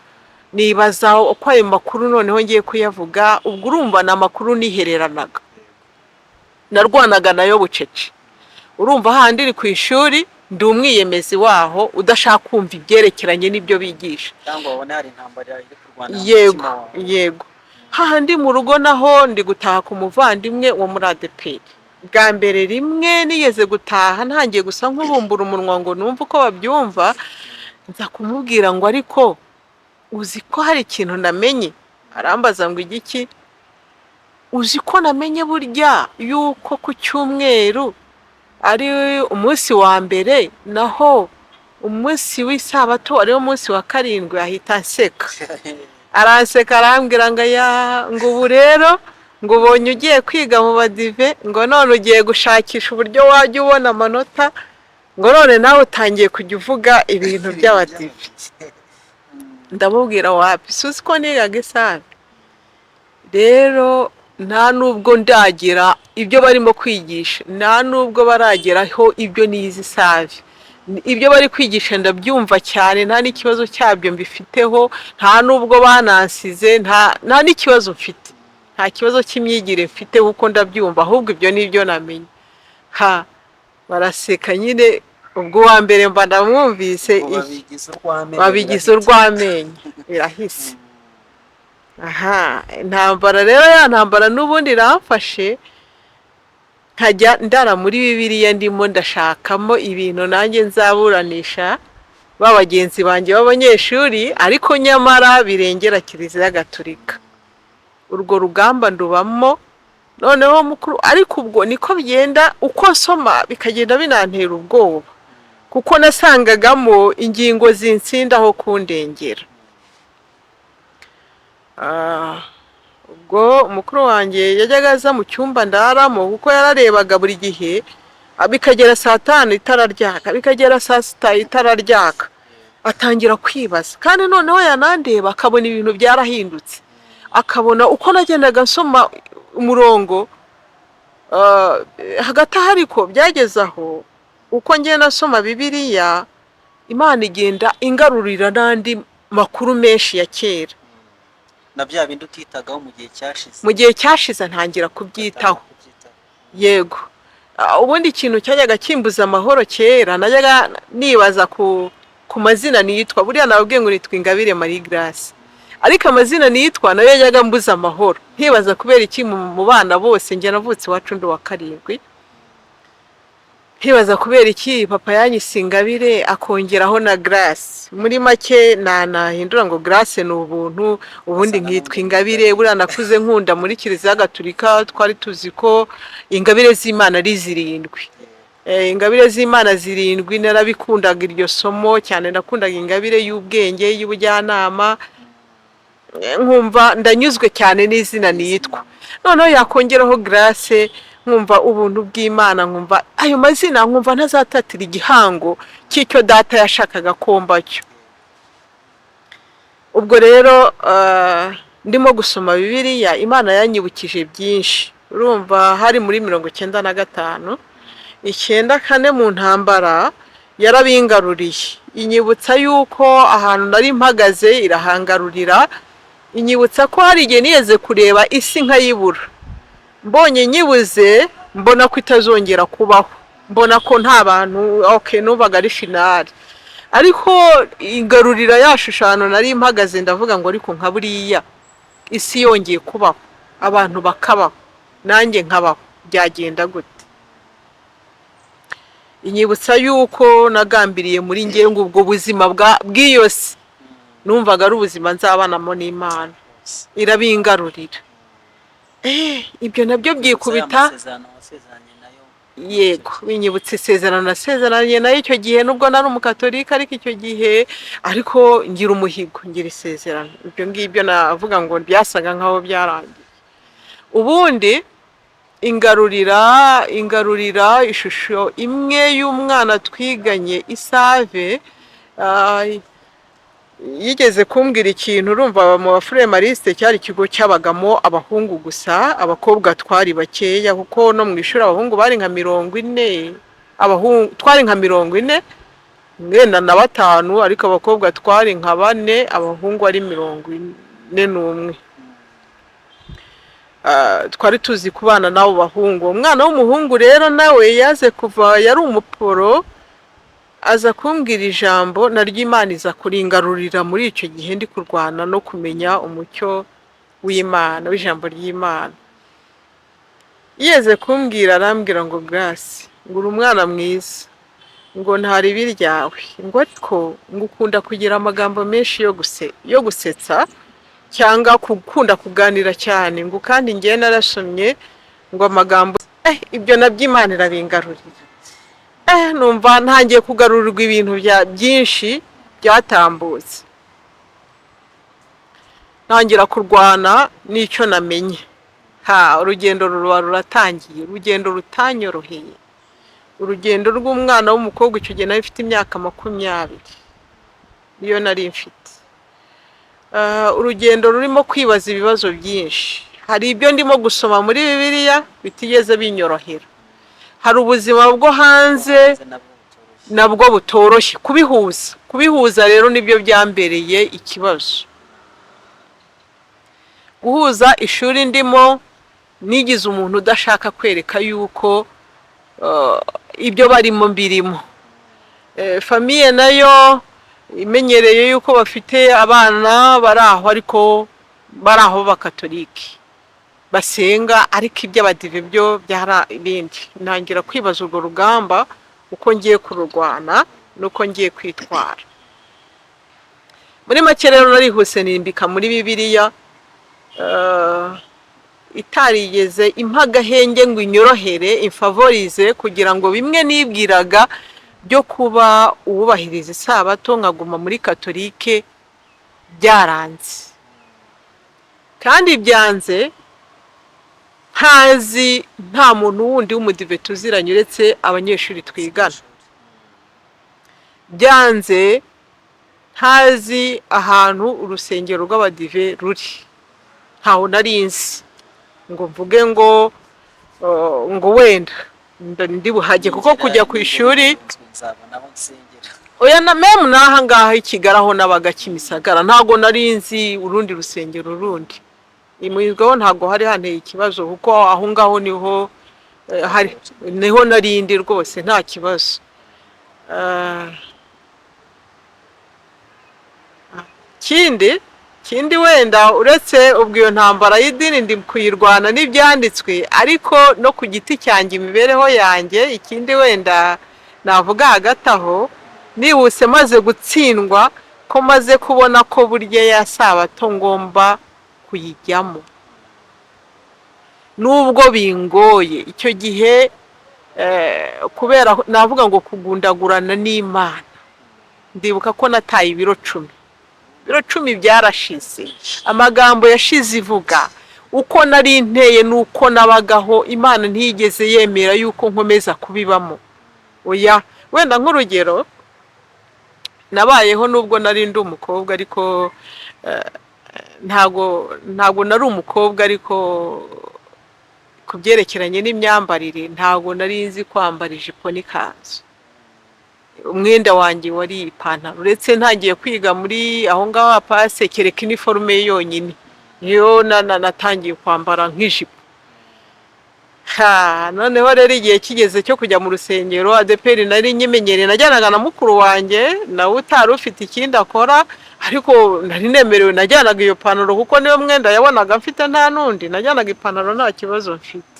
nibaza uko ayo makuru noneho ngiye kuyavuga. Ubwo urumva ni amakuru nihereranaga, narwanaga nayo bucece. Urumva hahandi iri ku ishuri, ndi umwiyemezi waho udashaka kumva ibyerekeranye n'ibyo bigisha. Cyangwa wabona hari intambara iri kurwana mu Yego. mutima wawe. Yego. Hahandi mu rugo naho ndi gutaha ku muvandimwe wo muri ADEPR. Bwa mbere rimwe nigeze gutaha, ntangiye gusa nk'ubumbura umunwa ngo numve uko babyumva, nza kumubwira ngo: "Ariko uzi ko hari ikintu namenye?" Arambaza ngo: "Igiki?" "Uzi ko namenye burya yuko ku cyumweru ari umunsi wa mbere, naho umunsi w'isabato ariwo munsi wa karindwi?" Ahita anseka, aranseka, arambwira ngo: "Ya, ngo ubu rero ngo ubonye ugiye kwiga mu badive, ngo none ugiye gushakisha uburyo wajya ubona amanota, ngo none nawe utangiye kujya uvuga ibintu by'abadive." Ndamubwira: "Wapi, suzi ko nigaga isave rero, nta nubwo ndagira ibyo barimo kwigisha, nta nubwo barageraho ibyo nize isave. Ibyo bari kwigisha ndabyumva cyane, nta n'ikibazo cyabyo mbifiteho, nta nubwo banansize, nta n'ikibazo mfite, nta kibazo cy'imyigire mfite kuko ndabyumva, ahubwo ibyo ni ibyo namenye." Ha, baraseka nyine. Ubwo uwa mbere mba ndamwumvise. Ngo babigize urw'amenyo. Babigize Birahita. Urw'amenyo birahise. Aha intambara rero, ya ntambara n'ubundi iramfashe, nkajya ndara muri Bibiliya ndimo ndashakamo ibintu nanjye nzaburanisha ba bagenzi banjye b'abanyeshuri, ariko nyamara birengera Kiliziya Gatolika. Urwo rugamba ndubamo noneho mukuru, ariko ubwo niko bigenda, uko nsoma bikagenda binantera ubwoba, kuko nasangagamo ingingo zinsindaho kundengera. Ubwo umukuru wanjye yajyaga aza mu cyumba ndaramo, kuko yararebaga buri gihe, bikagera saa 5 itara ryaka, bikagera saa 6 itara ryaka, atangira kwibaza. Kandi noneho yanandeba akabona ibintu byarahindutse, akabona uko nagendaga nsoma umurongo. Hagati aho ariko byageze aho, uko ngenda nsoma Bibiliya, Imana igenda ingarurira n'andi makuru menshi ya kera. Na bya bindi utitagaho mu gihe cyashize. Mu gihe cyashize ntangira kubyitaho. Kubyitaho. Yego. Ubundi ikintu cyajyaga kimbuza amahoro kera, najyaga nibaza ku mazina nitwa. Buriya nababwiye ngo nitwa Ingabire Marie Grace, ariko amazina nitwa nayo yajyaga mbuza amahoro, nkibaza kubera iki mu bana bose, njye navutse iwacu ndi uwa karindwi, nkibaza kubera iki papa yanyise Ingabire akongeraho na Grace. Muri make nanahindura ngo Grace ni ubuntu, ubundi Ugasanga nkitwa ni Ingabire. Buriya nakuze nkunda muri Kiliziya Gatulika, twari tuzi ko ingabire z'Imana ari 7. Ingabire z'Imana 7, narabikundaga iryo somo cyane. Nakundaga ingabire y'ubwenge, y'ubujyanama. Nkumva ndanyuzwe cyane n'izina nitwa, noneho yakongeraho Grace nkumva ubuntu bw'Imana, nkumva ayo mazina, nkumva ntazatatira igihango cy'icyo data yashakaga ko mbacyo. Ubwo rero ndimo gusoma Bibiliya, Imana yanyibukije byinshi. Urumva hari muri 95, 94, mu ntambara yarabingaruriye, inyibutsa yuko ahantu nari mpagaze irahangarurira, inyibutsa ko hari igihe nigeze kureba isi nkayibura, mbonye nyibuze mbona ko itazongera kubaho, mbona ko nta bantu, okay, numvaga ari finale. Ariko ingarurira ya shusho nari mpagaze, ndavuga ngo: "Ariko nka buriya isi yongeye kubaho, abantu bakabaho, nanjye nkabaho, byagenda gute?" Inyibutsa yuko nagambiriye muri ngewe ngo ubwo buzima bw'iyo si numvaga ari ubuzima nzabanamo n'Imana, irabingarurira. Ibyo nabyo byikubita amasezerano wasezeranye nayo. Yego, binyibutsa isezerano nasezeranye nayo icyo gihe, nubwo nari umukatolika, ariko icyo gihe ariko ngira umuhigo, ngira isezerano. Ibyo ngibyo navuga ngo byasaga nkaho byarangiye. Ubundi ingarurira ishusho imwe y'umwana twiganye isave. Yigeze kumbwira ikintu. Urumva, mu bafuremariste cyari ikigo cyabagamo abahungu gusa, abakobwa twari bakeya, kuko no mu ishuri abahungu bari nka 40, abahungu twari nka 45, ariko abakobwa twari nka bane, abahungu ari 41. Twari tuzi kubana n'abo bahungu. Umwana w'umuhungu rero nawe yaze kuva, yari umuporo, aza kumbwira ijambo naryo Imana iza kuringarurira muri icyo gihe ndi kurwana no kumenya umucyo w'Imana, w'ijambo ry'Imana. Yeze kumbwira, arambwira ngo: "Grace, ngo uri umwana mwiza, ngo nta ribi ryawe, ngo ariko ngo ukunda kugira amagambo menshi yo gusetsa cyangwa gukunda kuganira cyane, ngo kandi ngewe narasomye ngo amagambo ibyo nabyo Imana irabingarurira." Numva ntangiye kugarurirwa ibintu byinshi byatambutse, ntangira kurwana n'icyo namenye. Ha, urugendo ruba ruratangiye, urugendo rutanyoroheye, urugendo rw'umwana w'umukobwa. Icyo gihe nari mfite imyaka 20, niyo nari mfite. Urugendo rurimo kwibaza ibibazo byinshi. Hari ibyo ndimo gusoma muri Bibiliya bitigeze binyorohera, hari ubuzima bwo hanze nabwo butoroshye. Nabwo butoroshye kubihuza. Kubihuza rero nibyo byambereye ikibazo, guhuza ishuri ndimo, nigize umuntu udashaka kwereka yuko ibyo barimo mbirimo. Famille nayo imenyereye yuko bafite abana bari aho, ariko bari aho b'abakatolike basenga, ariko iby'abadive byo byari ibindi. Ntangira kwibaza urwo rugamba uko ngiye kururwana n'uko ngiye kwitwara. Muri make rero, narihuse nimbika muri Bibiliya, itarigeze impa agahenge ngo inyorohere, imfavorize, kugira ngo bimwe nibwiraga byo kuba uwubahiriza isabato nkaguma muri katolike byaranze. Kandi byanze ntazi, nta muntu wundi w'umudive tuziranye uretse abanyeshuri twigana. Byanze ntazi ahantu urusengero rw'abadive ruri, ntaho nari nzi ngo mvuge ngo wenda ndi buhajye, kuko kujya ku ishuri Nzabona aho nsengera. Oya, na même n'aha ngaha i Kigali aho nabaga Kimisagara, ntabwo nari nzi urundi rusengero rundi. Imuyizwaho ntabwo hari hanteye ikibazo, kuko aho ngaho niho hari, niho narindi rwose, nta kibazo. Kindi wenda, uretse ubwo iyo ntambara y'idini ndi kuyirwana n'ibyanditswe, ariko no ku giti cyanjye, imibereho yanjye, ikindi wenda navuga hagati aho nihuse, maze gutsindwa ko maze kubona ko burya ya sabato ngomba kuyijyamo nubwo bingoye icyo gihe, kubera navuga ngo kugundagurana n'Imana, ndibuka ko nataye ibiro 10. Ibiro 10 byarashize, amagambo yashize ivuga. Uko nari nteye n'uko nabagaho, Imana ntiyigeze yemera yuko nkomeza kubibamo, oya. Wenda nk'urugero, nabayeho nubwo nari ndi umukobwa, ariko ntago nari umukobwa, ariko ku byerekeranye n'imyambarire ntago nari nzi kwambara ijipo n'ikanzu. Umwenda wanjye wari ipantaro, uretse ntangiye kwiga muri aho ngaho apase, kereka iniforume yonyine niyo natangiye kwambara nk'ijipo. Ha, noneho rero igihe kigeze cyo kujya mu rusengero ADEPR, nari nyimenyereye, najyanaga na mukuru wanjye nawe utari ufite ikindi akora, ariko nari nemerewe, najyanaga iyo pantaro kuko niyo mwenda yabonaga mfite, nta n'undi. Najyanaga ipantaro nta kibazo mfite.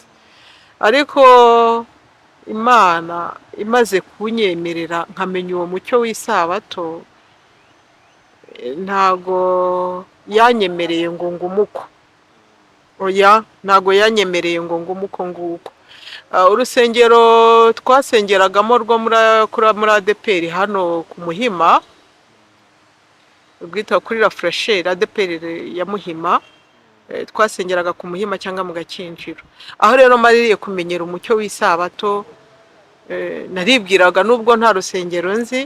Ariko Imana imaze kunyemerera nkamenya uwo mucyo w'isabato, ntago yanyemereye ngo ngumuko, oya, ntago yanyemereye ngo ngumuko nguko. Urusengero twasengeragamo rwo muri ADEPR hano ku Muhima, rwitwa kuri La Fraîcheur, ADEPR ya Muhima. Twasengeraga ku Muhima cyangwa mu Gakinjiro. Aho rero maririye kumenyera umucyo w'isabato, naribwiraga nubwo nta rusengero nzi,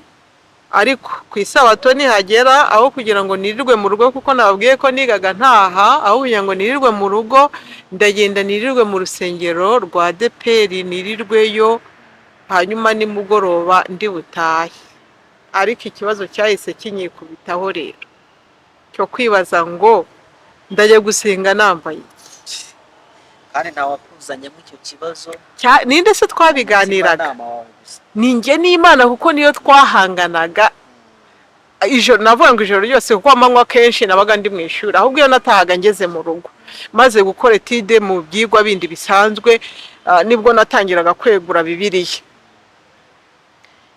ariko ku isabato nihagera, aho kugira ngo nirirwe mu rugo, kuko nababwiye ko nigaga ntaha, aho kugira ngo nirirwe mu rugo, ndagenda nirirwe mu rusengero rwa ADEPR, nirirweyo, hanyuma nimugoroba ndi butahe. Ariko ikibazo cyahise kinyikubitaho rero cyo kwibaza ngo ndajya gusenga nambaye iki? Kandi ntawakuzanyemo icyo kibazo. Ninde se twabiganiraga? Umutimanama wawe gusa. Ni njye n'Imana, kuko niyo twahanganaga ijoro, navuga ngo ijoro ryose, kuko amanywa kenshi nabaga ndi mu ishuri. Ahubwo iyo natahaga ngeze mu rugo maze gukora étude mu byigwa bindi bisanzwe, nibwo natangiraga kwegura Bibiliya.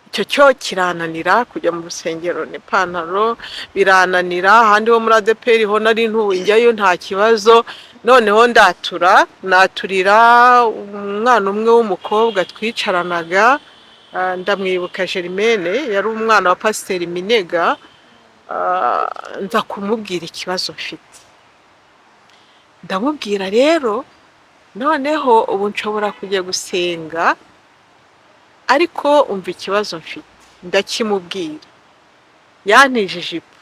Icyo cyo kirananira, kujya mu rusengero n'ipantaro birananira. Ahandi ho muri ADEPR ho nari ntuye, njyayo nta kibazo. Noneho ndatura, naturira umwana umwe w'umukobwa twicaranaga, ndamwibuka, Germaine, yari umwana wa Pasiteri Minega. Nza kumubwira ikibazo mfite. Ndamubwira rero, noneho ubu nshobora kujya gusenga, ariko umva ikibazo mfite. Ndakimubwira, yantije ijipo.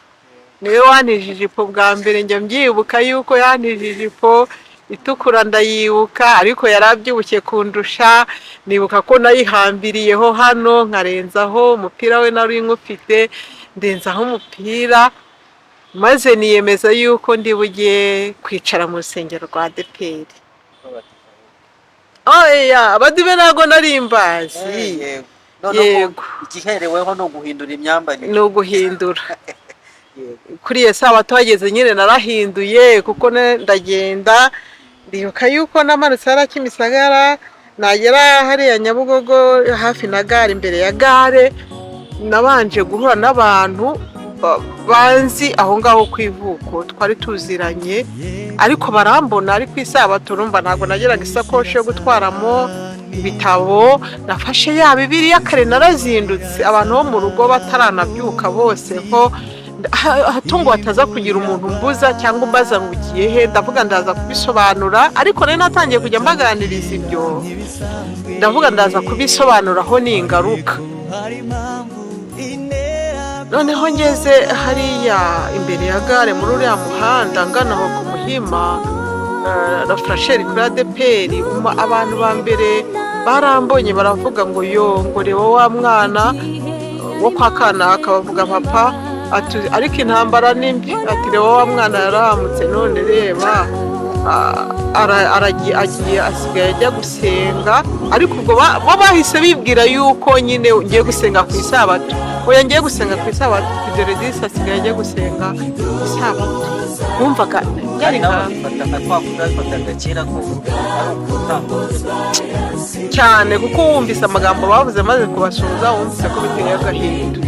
Niwe wantije ijipo bwa mbere, njya mbyibuka yuko yantije ijipo itukura, ndayibuka, ariko yari abyibushye kundusha. Nibuka ko nayihambiriyeho hano, nkarenzaho umupira we nari nkufite, ndenzaho umupira, maze niyemeza yuko ndi bujye kwicara mu rusengero rwa ADEPR. Oya, abadive ntabwo nari mbazi. Yego. Noneho Yego. igihereweho ni uguhindura imyambarire. Ni uguhindura. Kuri iyo sabato hageze nyine narahinduye, kuko ndagenda, ndibuka yuko namanutse hariya Kimisagara, nagera hariya Nyabugogo hafi na gare, imbere ya gare, nabanje guhura n'abantu banzi aho ngaho ku ivuko, twari tuziranye, ariko barambona. Ariko isabato urumva ntabwo nageraga isakoshi yo gutwaramo ibitabo, nafashe ya Bibiliya kare, narazindutse abantu bo mu rugo bataranabyuka bose, ko hato ngo hataza kugira umuntu umbuza cyangwa umbaza ngo ugiye he. Ndavuga ndaza kubisobanura, ariko nari natangiye kujya mbaganiriza ibyo, ndavuga ndaza kubisobanuraho ningaruka. Noneho ngeze hariya imbere ya gare muri uriya muhanda ngana aho ku Muhima, La Fraîcheur kuri ADEPR, abantu ba mbere barambonye baravuga ngo yo, ngo reba wa mwana wo kwa kanaka, bavuga papa, ati ariko intambara ni mbi, ati reba wa mwana yaramutse, none reba agiye asigaye ajya gusenga. Ariko ubwo bo bahise bibwira yuko nyine ngiye gusenga ku isabato. Oya, ngiye gusenga ku isabato, dore disi asigaye ajya gusenga ku isabato. Bumvaga byari Kandi nabo nka babifata nka kwa kundi babifataga kera, ko ari ugutanga. Cyane, kuko wumvise amagambo bavuze maze kubasuhuza, wumvise ko biteye agahinda.